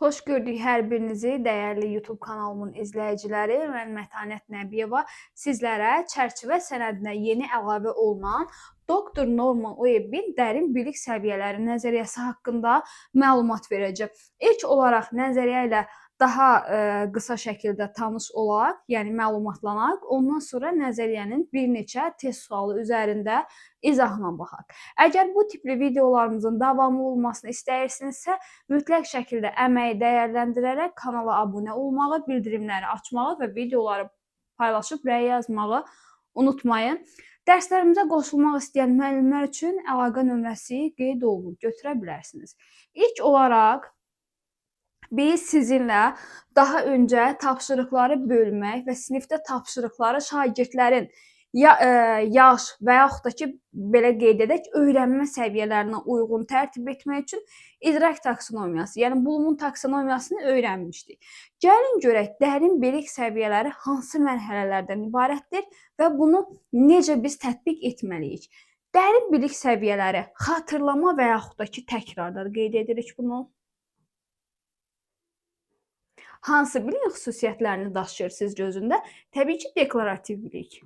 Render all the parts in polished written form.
Xoş gördük hər birinizi, dəyərli YouTube kanalımın izləyiciləri. Mən Mətanət Nəbiyeva sizlərə çərçivə sənədinə yeni əlavə olunan Dr. Norman Webbin dərin bilik səviyyələri nəzəriyyəsi haqqında məlumat verəcəm. İlk olaraq nəzəriyyə ilə daha qısa şəkildə tanış olaq, yəni məlumatlanaq. Ondan sonra nəzəriyyənin bir neçə test sualı üzərində izahına baxaq. Əgər bu tipli videolarımızın davamlı olmasını istəyirsinizsə, mütləq şəkildə əməyi dəyərləndirərək kanala abunə olmağı, bildirimləri açmağı və videoları paylaşıb rəy yazmağı unutmayın. Dərslərimizə qoşulmaq istəyən müəllimlər üçün əlaqə nömrəsi qeyd olunub, götürə bilərsiniz. İlk olaraq biz sizinlə daha öncə tapşırıqları bölmək və sinifdə tapşırıqları şagirdlərin ya yaş və yaxud da ki, belə qeyd edək, öyrənmə səviyyələrinə uyğun tərtib etmək üçün idrak taksonomiyası, yəni Blumun taksonomiyasını öyrənmişdik. Gəlin görək, dərin bilik səviyyələri hansı mərhələlərdən ibarətdir və bunu necə biz tətbiq etməliyik? Dərin bilik səviyyələri xatırlama və yaxud da ki, təkrarda qeyd edirik bunu. Hansı biliyin xüsusiyyətlərini daşıyır siz gözündə? Təbii ki, deklarativ bilik.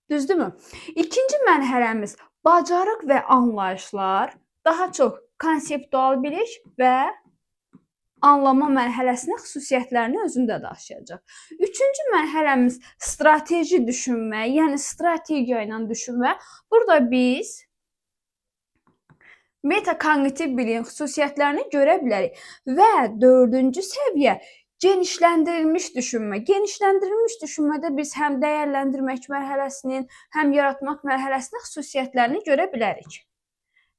Düzdürmü? İkinci mərhələmiz bacarıq və anlayışlar, daha çox konseptual bilik və anlama mərhələsinin xüsusiyyətlərini özündə daşıyacaq. Üçüncü mərhələmiz strateji düşünmə, yəni strategiya ilə düşünmə. Burada biz metakognitiv biliyin xüsusiyyətlərini görə bilərik. Və dördüncü səviyyə genişləndirilmiş düşünmə. Genişləndirilmiş düşünmədə biz həm dəyərləndirmək mərhələsinin, həm yaratmaq mərhələsinin xüsusiyyətlərini görə bilərik.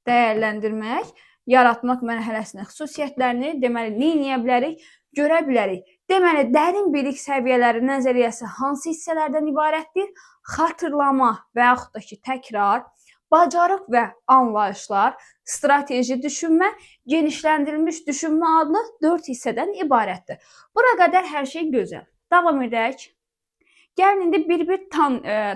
Dəyərləndirmək, yaratmaq mərhələsinin xüsusiyyətlərini, deməli, nə edə bilərik? Görə bilərik. Deməli, dərin bilik səviyyələri nəzəriyyəsi hansı hissələrdən ibarətdir? Xatırlama və yaxud da ki, təkrar, bacarıq və anlayışlar, strateji düşünmə, genişləndirilmiş düşünmə adlı 4 hissədən ibarətdir. Bura qədər hər şey gözəl. Davam edək. Gəlin indi bir-bir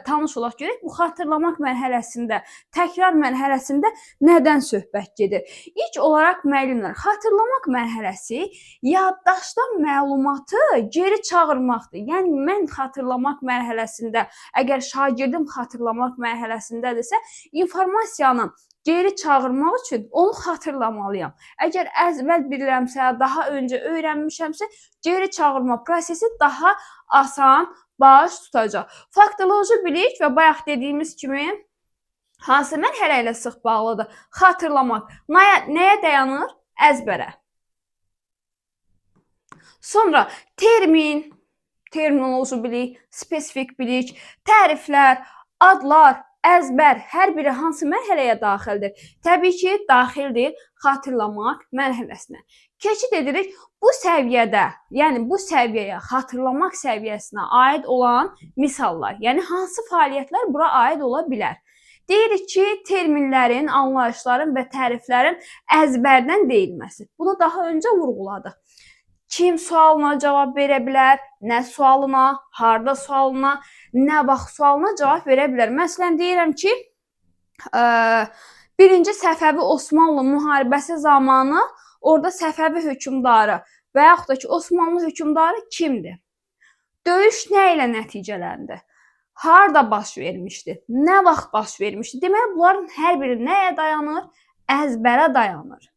tanış olaq görək. Bu xatırlamaq mərhələsində, təkrar mərhələsində nədən söhbət gedir? İlk olaraq müəllimlər, xatırlamaq mərhələsi yaddaşdan məlumatı geri çağırmaqdır. Yəni mən xatırlamaq mərhələsində, əgər şagirdim xatırlamaq mərhələsindədirsə, informasiyanı geri çağırmaq üçün onu xatırlamalıyam. Əgər əzbəl bilirəmsə, daha öncə öyrənmişəmsə, geri çağırma prosesi daha asan baş tutacaq. Faktoloji bilik və bayaq dediyimiz kimi hansı mərhələ ilə sıx bağlıdır? Xatırlamaq. Nəyə dayanır? Əzbərə. Sonra termin, terminoloji bilik, spesifik bilik, təriflər, adlar, əzbər, hər biri hansı mərhələyə daxildir? Təbii ki, daxildir xatırlamaq mərhələsinə. Keçid edirik bu səviyyədə, yəni bu səviyyəyə, xatırlamaq səviyyəsinə aid olan misallar, yəni hansı fəaliyyətlər bura aid ola bilər? Deyirik ki, terminlərin, anlayışların və təriflərin əzbərdən deyilməsi. Bunu daha öncə vurğuladıq. Kim sualına cavab verə bilər, nə sualına, harda sualına, nə vaxt sualına cavab verə bilər. Məsələn, deyirəm ki, birinci Səfəvi Osmanlı müharibəsi zamanı orada Səfəvi hökmdarı və yaxud da ki, Osmanlı hökmdarı kimdir? Döyüş nə ilə nəticələndi? Harda baş vermişdi? Nə vaxt baş vermişdi? Deməli, bunların hər biri nəyə dayanır? Əzbərə dayanır.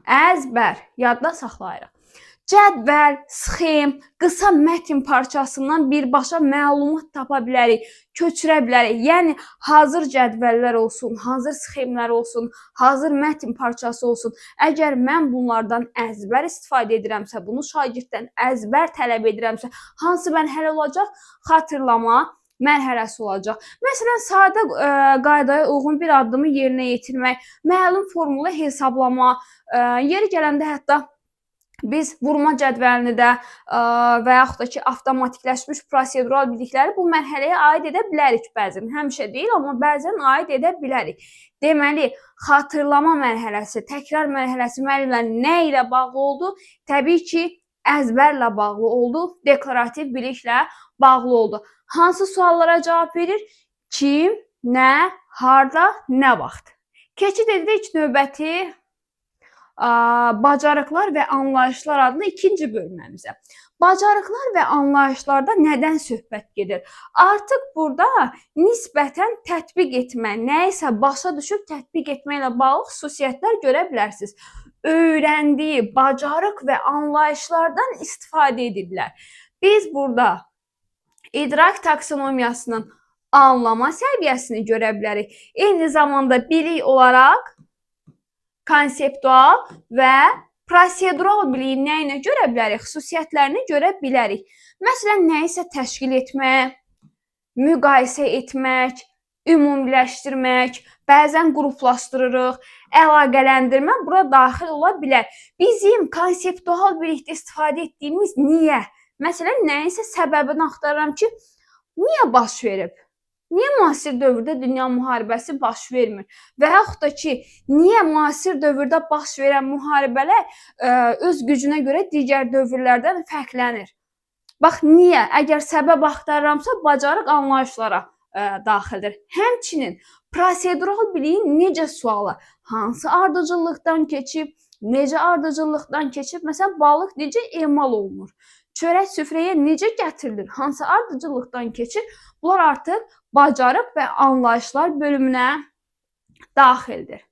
Əzbər, yadda saxlayırıq. Cədvəl, sxem, qısa mətn parçasından birbaşa məlumat tapa bilərik, köçürə bilərik. Yəni hazır cədvəllər olsun, hazır sxemlər olsun, hazır mətn parçası olsun. Əgər mən bunlardan əzbər istifadə edirəmsə, bunu şagirddən əzbər tələb edirəmsə, hansı mərhələ olacaq? Xatırlama mərhələsi olacaq. Məsələn, sadə qaydaya uyğun bir addımı yerinə yetirmək, məlum formulu hesablama, yeri gələndə hətta biz vurma cədvəlini də və yaxud da ki, avtomatikləşmiş prosedural bilikləri bu mərhələyə aid edə bilərik bəzən. Həmişə deyil, amma bəzən aid edə bilərik. Deməli, xatırlama mərhələsi, təkrar mərhələsi müəllimlər nə ilə bağlı oldu? Təbii ki, əzbərlə bağlı oldu, deklarativ biliklə bağlı oldu. Hansı suallara cavab verir? Kim, nə, harda, nə vaxt? Keçid edirik növbəti bacarıqlar və anlayışlar adlı ikinci bölməmizə. Bacarıqlar və anlayışlarda nədən söhbət gedir? Artıq burada nisbətən tətbiq etmə, nəyisə başa düşüb tətbiq etmə ilə bağlı xüsusiyyətlər görə bilərsiniz. Öyrəndiyi bacarıq və anlayışlardan istifadə ediblər. Biz burada idrak taksonomiyasının anlama səviyyəsini görə bilərik. Eyni zamanda bilik olaraq konseptual və prosedural biliyin nə ilə görə bilərik? Xüsusiyyətlərini görə bilərik. Məsələn, nəyisə təşkil etmək, müqayisə etmək, ümumiləşdirmək, bəzən qruplaşdırırıq, əlaqələndirmə bura daxil ola bilər. Bizim konseptual bilikdə istifadə etdiyimiz niyə? Məsələn, nəyinsə səbəbini axtarıram ki, niyə baş verib? Niyə müasir dövrdə dünya müharibəsi baş vermir? Və yaxud da ki, niyə müasir dövrdə baş verən müharibələr öz gücünə görə digər dövrlərdən fərqlənir? Bax, niyə? Əgər səbəb axtarıramsa, bacarıq anlayışlara daxildir. Həmçinin prosedural biliyin necə sualı, hansı ardıcıllıqdan keçib, necə ardıcıllıqdan keçib, məsələn, balıq necə emal olunur? Çörək süfrəyə necə gətirilir? Hansı ardıcıllıqdan keçir? Bunlar artıq bacarıq və anlayışlar bölümünə daxildir.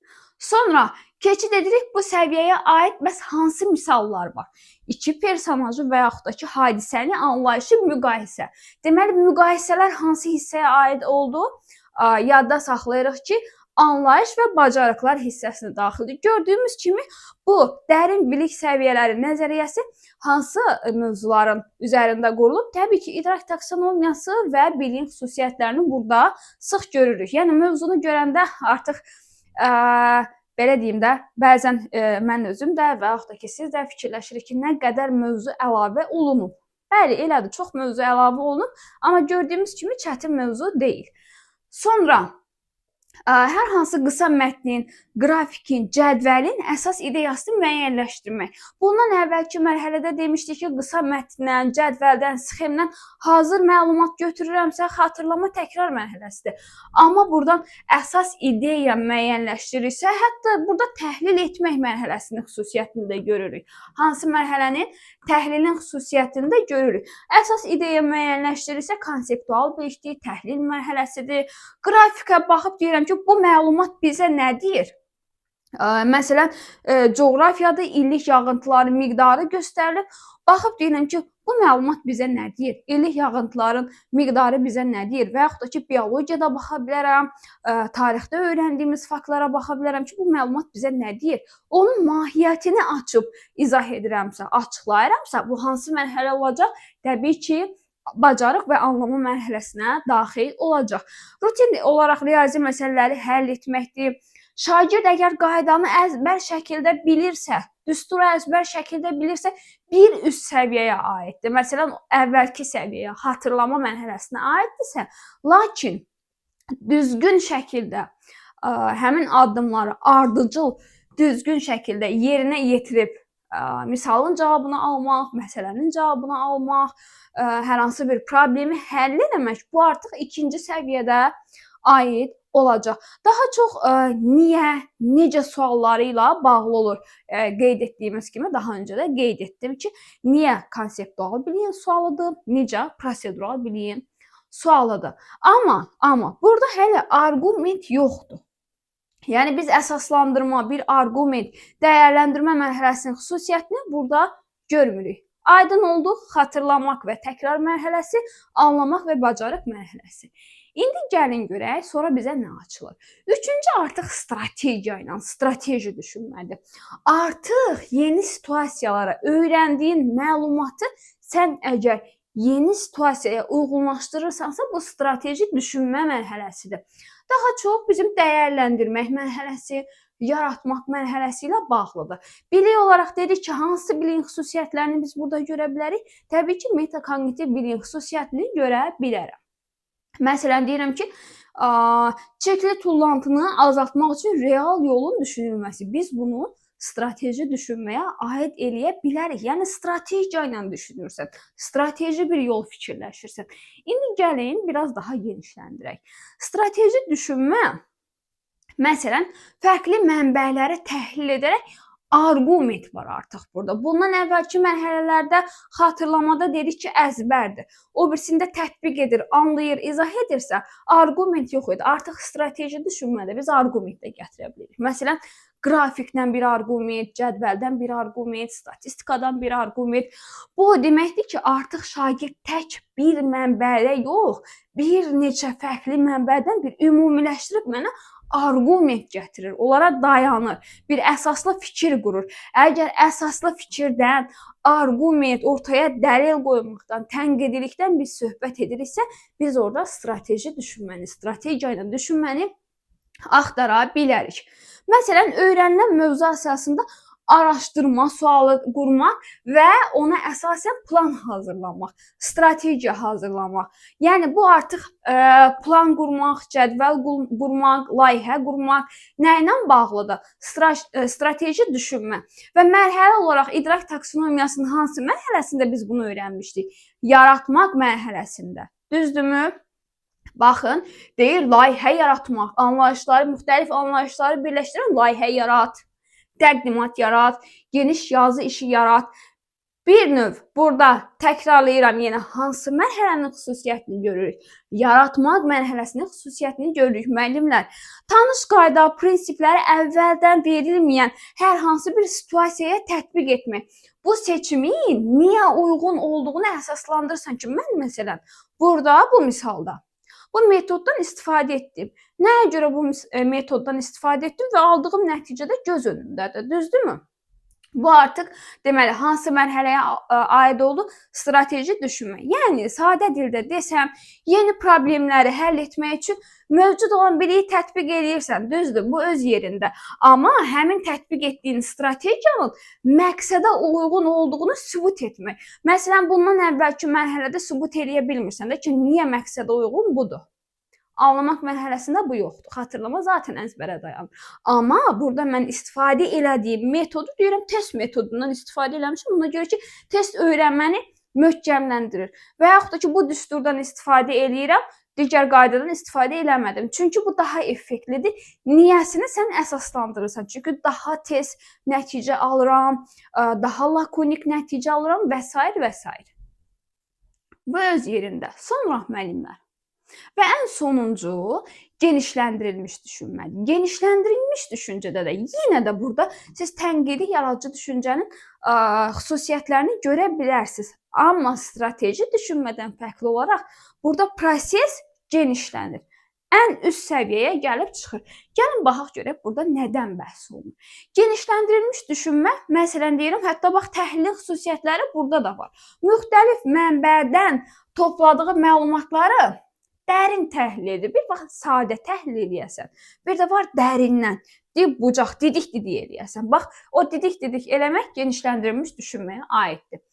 Sonra keçid edirik bu səviyyəyə aid bəs hansı misallar var? İki personajı və yaxud da ki, hadisəni, anlayışı müqayisə. Deməli, müqayisələr hansı hissəyə aid oldu? Yadda saxlayırıq ki, anlayış və bacarıqlar hissəsinə daxildir. Gördüyümüz kimi bu dərin bilik səviyyələri nəzəriyyəsi hansı mövzuların üzərində qurulub? Təbii ki, idrak taksonomiyası və biliyin xüsusiyyətlərini burada sıx görürük. Yəni mövzunu görəndə artıq belə deyim də, bəzən mən özüm də və yaxud da ki, siz də fikirləşirik ki, nə qədər mövzu əlavə olunub. Bəli, elədir, çox mövzu əlavə olunub, amma gördüyümüz kimi çətin mövzu deyil. Sonra hər hansı qısa mətnin, qrafikin, cədvəlin əsas ideyasını müəyyənləşdirmək. Bundan əvvəlki mərhələdə demişdik ki, qısa mətndən, cədvəldən, sxemdən hazır məlumat götürürəmsə, xatırlama təkrar mərhələsidir. Amma buradan əsas ideya müəyyənləşdirirsə, hətta burada təhlil etmək mərhələsinin xüsusiyyətini də görürük. Hansı mərhələnin? Təhlilin xüsusiyyətini də görürük. Əsas ideya müəyyənləşdirirsə, konseptual bilikdir, təhlil mərhələsidir. Qrafikə baxıb deyirəm ki, bu məlumat bizə nə deyir? Məsələn, coğrafiyada illik yağıntıların miqdarı göstərilib. Baxıb deyirəm ki, bu məlumat bizə nə deyir? İllik yağıntıların miqdarı bizə nə deyir? Və yaxud da ki, biologiyada baxa bilərəm, tarixdə öyrəndiyimiz faktlara baxa bilərəm ki, bu məlumat bizə nə deyir? Onun mahiyyətini açıb izah edirəmsə, açıqlayıramsa, bu hansı mərhələ olacaq? Təbii ki, bacarıq və anlama mərhələsinə daxil olacaq. Rutin olaraq riyazi məsələləri həll etməkdir. Şagird əgər qaydanı əzbər şəkildə bilirsə, düsturu əzbər şəkildə bilirsə, bir üst səviyyəyə aiddir. Məsələn, əvvəlki səviyyəyə, xatırlama mərhələsinə aiddirsə, lakin düzgün şəkildə həmin addımları ardıcıl, düzgün şəkildə yerinə yetirib misalın cavabını almaq, məsələnin cavabını almaq, hər hansı bir problemi həll etmək, bu artıq ikinci səviyyədə aid olacaq. Daha çox niyə, necə sualları ilə bağlı olur. Qeyd etdiyimiz kimi, daha öncə də qeyd etdim ki, niyə konseptual biliyin sualıdır, necə prosedural biliyin sualıdır. Amma burada hələ arqument yoxdur. Yəni biz əsaslandırma, bir arqument, dəyərləndirmə mərhələsinin xüsusiyyətini burada görmürük. Aydın oldu, xatırlamaq və təkrar mərhələsi, anlamaq və bacarıq mərhələsi. İndi gəlin görək, sonra bizə nə açılır? Üçüncü artıq strategiya ilə, strateji düşünmədir. Artıq yeni situasiyalara öyrəndiyin məlumatı sən əgər yeni situasiyaya uyğunlaşdırırsansa, bu strateji düşünmə mərhələsidir. Daha çox bizim dəyərləndirmək mərhələsi, yaratmaq mərhələsi ilə bağlıdır. Bilik olaraq dedik ki, hansı biliyin xüsusiyyətlərini biz burada görə bilərik? Təbii ki, metakognitiv biliyin xüsusiyyətini görə bilərəm. Məsələn, deyirəm ki, çirkli tullantını azaltmaq üçün real yolun düşünülməsi. Biz bunu strateji düşünməyə aid eləyə bilərik. Yəni strategiya ilə düşünürsən, strateji bir yol fikirləşirsən. İndi gəlin biraz daha genişləndirək. Strateji düşünmə, məsələn, fərqli mənbələri təhlil edərək Arqument var artıq burada. Bundan əvvəlki mərhələlərdə xatırlamada dedik ki, əzbərdir. O birisində tətbiq edir, anlayır, izah edirsə, arqument yox idi. Artıq strateji düşünmədə biz arqument də gətirə bilirik. Məsələn, qrafikdən bir arqument, cədvəldən bir arqument, statistikadan bir arqument. Bu o deməkdir ki, artıq şagird tək bir mənbədə yox, bir neçə fərqli mənbədən bir ümumiləşdirib mənə arqument gətirir, onlara dayanır, bir əsaslı fikir qurur. Əgər əsaslı fikirdən, arqument, ortaya dəlil qoymaqdan, tənqidilikdən biz söhbət ediriksə, biz orada strateji düşünməni, strategiya ilə düşünməni axtara bilərik. Məsələn, öyrənilən mövzu əsasında araşdırma sualı qurmaq və ona əsasən plan hazırlamaq, strategiya hazırlamaq. Yəni bu artıq plan qurmaq, cədvəl qurmaq, layihə qurmaq nə ilə bağlıdır? Strateji düşünmə. Və mərhələ olaraq idrak taksonomiyasının hansı mərhələsində biz bunu öyrənmişdik? Yaratmaq mərhələsində. Düzdürmü? Baxın, deyir layihə yaratmaq, anlayışları, müxtəlif anlayışları birləşdirən layihə yarat, təqdimat yarat, geniş yazı işi yarat. Bir növ burada təkrarlayıram yenə hansı mərhələnin xüsusiyyətini görürük? Yaratmaq mərhələsinin xüsusiyyətini görürük müəllimlər. Tanış qayda, prinsipləri əvvəldən verilməyən hər hansı bir situasiyaya tətbiq etmək. Bu seçimin niyə uyğun olduğunu əsaslandırırsan ki, mən məsələn burada bu misalda bu metoddan istifadə etdim. Nəyə görə bu metoddan istifadə etdim və aldığım nəticə də göz önündədir, düzdürmü? Bu artıq deməli hansı mərhələyə aid oldu? Strateji düşünmə. Yəni sadə dildə desəm, yeni problemləri həll etmək üçün mövcud olan biliyi tətbiq eləyirsən, düzdür, bu öz yerində. Amma həmin tətbiq etdiyin strategiyanın məqsədə uyğun olduğunu sübut etmək. Məsələn, bundan əvvəlki mərhələdə sübut eləyə bilmirsən də ki, niyə məqsədə uyğun budur. Anlamaq mərhələsində bu yoxdur. Xatırlama zaten əzbərə dayanır. Amma burada mən istifadə elədiyim metodu deyirəm, test metodundan istifadə eləmişəm. Buna görə ki, test öyrənməni möhkəmləndirir. Və yaxud da ki, bu düsturdan istifadə eləyirəm, digər qaydadan istifadə eləmədim. Çünki bu daha effektlidir. Niyəsini sən əsaslandırırsan. Çünki daha tez nəticə alıram, daha lakonik nəticə alıram və s. və s. Bu öz yerində. Sonra müəllimlər. Və ən sonuncu genişləndirilmiş düşünmədir. Genişləndirilmiş düşüncədə də yenə də burada siz tənqidi yaradıcı düşüncənin xüsusiyyətlərini görə bilərsiniz. Amma strateji düşünmədən fərqli olaraq burada proses genişlənir. Ən üst səviyyəyə gəlib çıxır. Gəlin baxaq görək burada nədən bəhs olunur. Genişləndirilmiş düşünmə, məsələn deyirəm, hətta bax təhlil xüsusiyyətləri burada da var. Müxtəlif mənbədən topladığı məlumatları dərin təhlil edir. Bir vaxt sadə təhlil eləyəsən, bir də var dərindən, dib bucaq, didik-didik eləyəsən. Bax, o didik-didik eləmək genişləndirilmiş düşünməyə aiddir.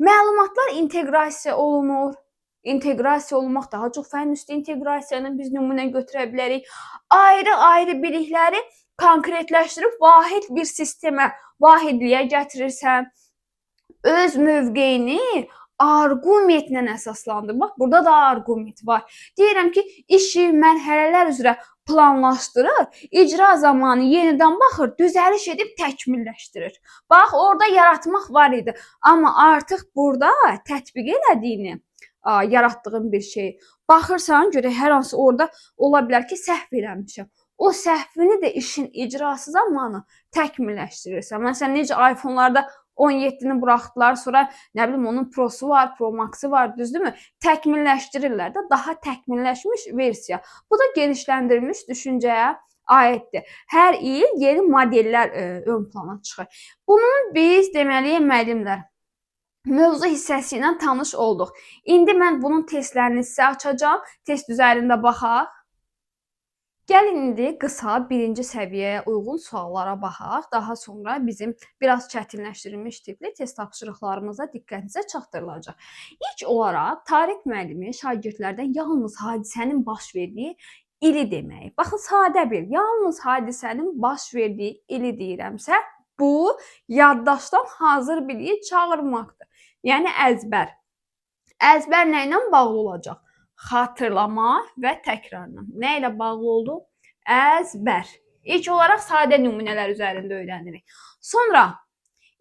Məlumatlar inteqrasiya olunur. İnteqrasiya olunmaq daha çox fənn üstü inteqrasiyanı biz nümunə götürə bilərik. Ayrı-ayrı bilikləri konkretləşdirib vahid bir sistemə, vahidliyə gətirirsən. Öz mövqeyini arqumentlə əsaslandır. Bax, burada da arqument var. Deyirəm ki, işi mərhələlər üzrə planlaşdırır, icra zamanı yenidən baxır, düzəliş edib təkmilləşdirir. Bax, orada yaratmaq var idi. Amma artıq burada tətbiq elədiyini, yaratdığın bir şey. Baxırsan, görək hər hansı orada ola bilər ki, səhv eləmişəm. O səhvini də işin icrası zamanı təkmilləşdirirsən. Məsələn, necə iPhone-larda 17-ni buraxdılar, sonra nə bilim onun Pro-su var, Pro Max-ı var, düzdürmü? Təkmilləşdirirlər də, daha təkmilləşmiş versiya. Bu da genişləndirilmiş düşüncəyə aiddir. Hər il yeni modellər ön plana çıxır. Bunun biz deməli müəllimlər mövzu hissəsi ilə tanış olduq. İndi mən bunun testlərini sizə açacağam. Test üzərində baxaq. Gəlin indi qısa birinci səviyyəyə uyğun suallara baxaq. Daha sonra bizim biraz çətinləşdirilmiş tipli test tapşırıqlarımıza diqqətinizə çatdırılacaq. İlk olaraq Tariq müəllimi şagirdlərdən yalnız hadisənin baş verdiyi ili deməyi. Baxın, sadə bir, yalnız hadisənin baş verdiyi ili deyirəmsə, bu yaddaşdan hazır biliyi çağırmaqdır. Yəni əzbər. Əzbər nə ilə bağlı olacaq? Xatırlama və təkrarla. Nə ilə bağlı oldu? Əzbər. İlk olaraq sadə nümunələr üzərində öyrənirik. Sonra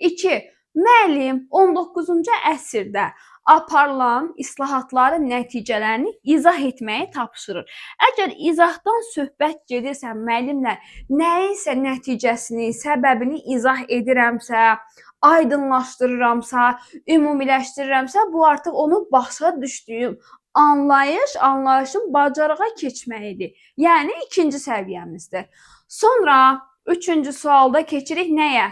2. Müəllim 19-cu əsrdə aparılan islahatların nəticələrini izah etməyi tapşırır. Əgər izahdan söhbət gedirsə, müəllimlə nəyinsə nəticəsini, səbəbini izah edirəmsə, aydınlaşdırıramsa, ümumiləşdirirəmsə, bu artıq onu başa düşdüyüm anlayış, anlayışın bacarığa keçməyidir. Yəni ikinci səviyyəmizdir. Sonra üçüncü sualda keçirik nəyə?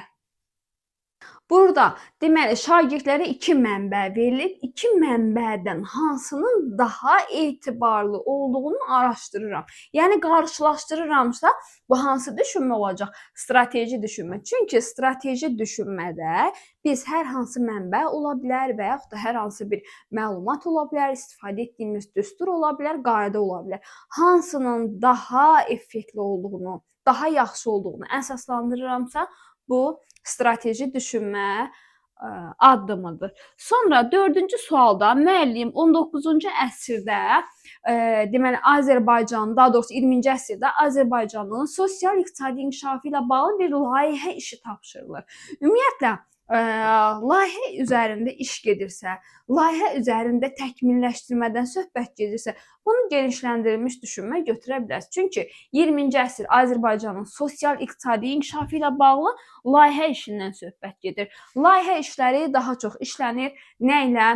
Burada deməli şagirdlərə iki mənbə verilib. İki mənbədən hansının daha etibarlı olduğunu araşdırıram. Yəni qarşılaşdırıramsa, bu hansı düşünmə olacaq? Strateji düşünmə. Çünki strateji düşünmədə biz hər hansı mənbə ola bilər və yaxud da hər hansı bir məlumat ola bilər, istifadə etdiyimiz düstur ola bilər, qayda ola bilər. Hansının daha effektli olduğunu, daha yaxşı olduğunu əsaslandırıramsa, bu strateji düşünmə addımıdır. Sonra dördüncü sualda müəllim 19-cu əsrdə deməli Azərbaycan, daha doğrusu 20-ci əsrdə Azərbaycanın sosial-iqtisadi inkişafı ilə bağlı bir layihə işi tapşırılır. Ümumiyyətlə layihə üzərində iş gedirsə, layihə üzərində təkmilləşdirmədən söhbət gedirsə, bunu genişləndirilmiş düşünmə götürə bilərsiniz. Çünki 20-ci əsr Azərbaycanın sosial-iqtisadi inkişafı ilə bağlı layihə işindən söhbət gedir. Layihə işləri daha çox işlənir nə ilə?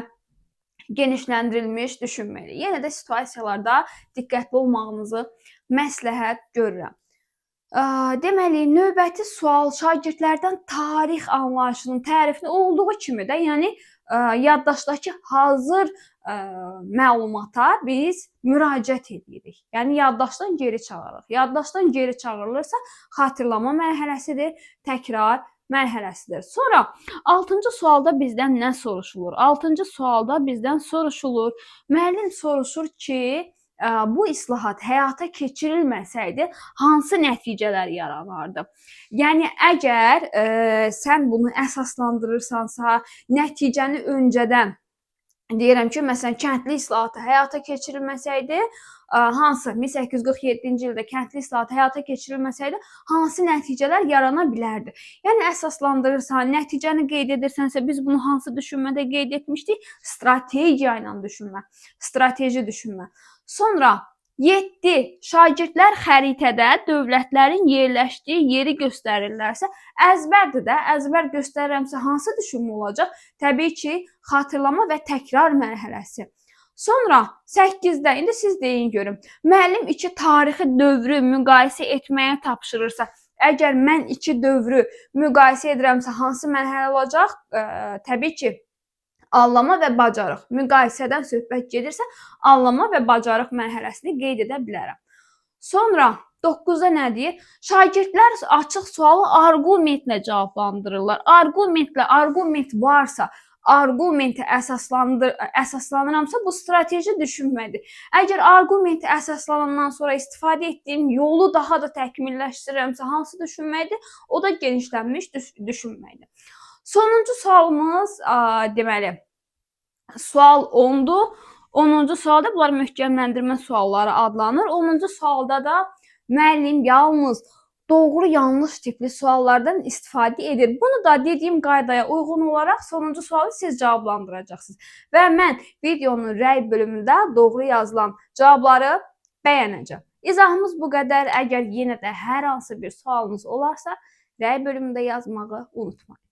Genişləndirilmiş düşünmə ilə. Yenə də situasiyalarda diqqətli olmağınızı məsləhət görürəm. Deməli, növbəti sual şagirdlərdən tarix anlayışının tərifini olduğu kimi də, yəni yaddaşdakı hazır məlumata biz müraciət edirik. Yəni yaddaşdan geri çağırırıq. Yaddaşdan geri çağırılırsa, xatırlama mərhələsidir, təkrar mərhələsidir. Sonra 6-cı sualda bizdən nə soruşulur? 6-cı sualda bizdən soruşulur. Müəllim soruşur ki, bu islahat həyata keçirilməsəydi hansı nəticələr yaranardı? Yəni əgər sən bunu əsaslandırırsansa, nəticəni öncədən deyirəm ki, məsələn, kəndli islahatı həyata keçirilməsəydi, hansı 1847-ci ildə kəndli islahatı həyata keçirilməsəydi, hansı nəticələr yarana bilərdi? Yəni əsaslandırırsan, nəticəni qeyd edirsənsə, biz bunu hansı düşünmədə qeyd etmişdik? Strategiya ilə düşünmə, strateji düşünmə. Sonra 7. Şagirdlər xəritədə dövlətlərin yerləşdiyi yeri göstərirlərsə, əzbərdir də, əzbər göstərirəmsə hansı düşünmə olacaq? Təbii ki, xatırlama və təkrar mərhələsi. Sonra 8-də, indi siz deyin görüm, müəllim iki tarixi dövrü müqayisə etməyə tapşırırsa, əgər mən iki dövrü müqayisə edirəmsə, hansı mərhələ olacaq? Təbii ki, anlama və bacarıq. Müqayisədən söhbət gedirsə, anlama və bacarıq mərhələsini qeyd edə bilərəm. Sonra 9-da nə deyir? Şagirdlər açıq sualı arqumentlə cavablandırırlar. Arqumentlə, arqument varsa, arqumenti əsaslanıramsa, bu strateji düşünmədir. Əgər arqumenti əsaslanandan sonra istifadə etdiyim yolu daha da təkmilləşdirirəmsə, hansı düşünməkdir? O da genişlənmiş düşünməkdir. Sonuncu sualımız, deməli, sual 10-dur. 10-cu sualda bunlar möhkəmləndirmə sualları adlanır. 10-cu sualda da müəllim yalnız doğru yanlış tipli suallardan istifadə edir. Bunu da dediyim qaydaya uyğun olaraq sonuncu sualı siz cavablandıracaqsınız. Və mən videonun rəy bölümündə doğru yazılan cavabları bəyənəcəm. İzahımız bu qədər. Əgər yenə də hər hansı bir sualınız olarsa, rəy bölümündə yazmağı unutmayın.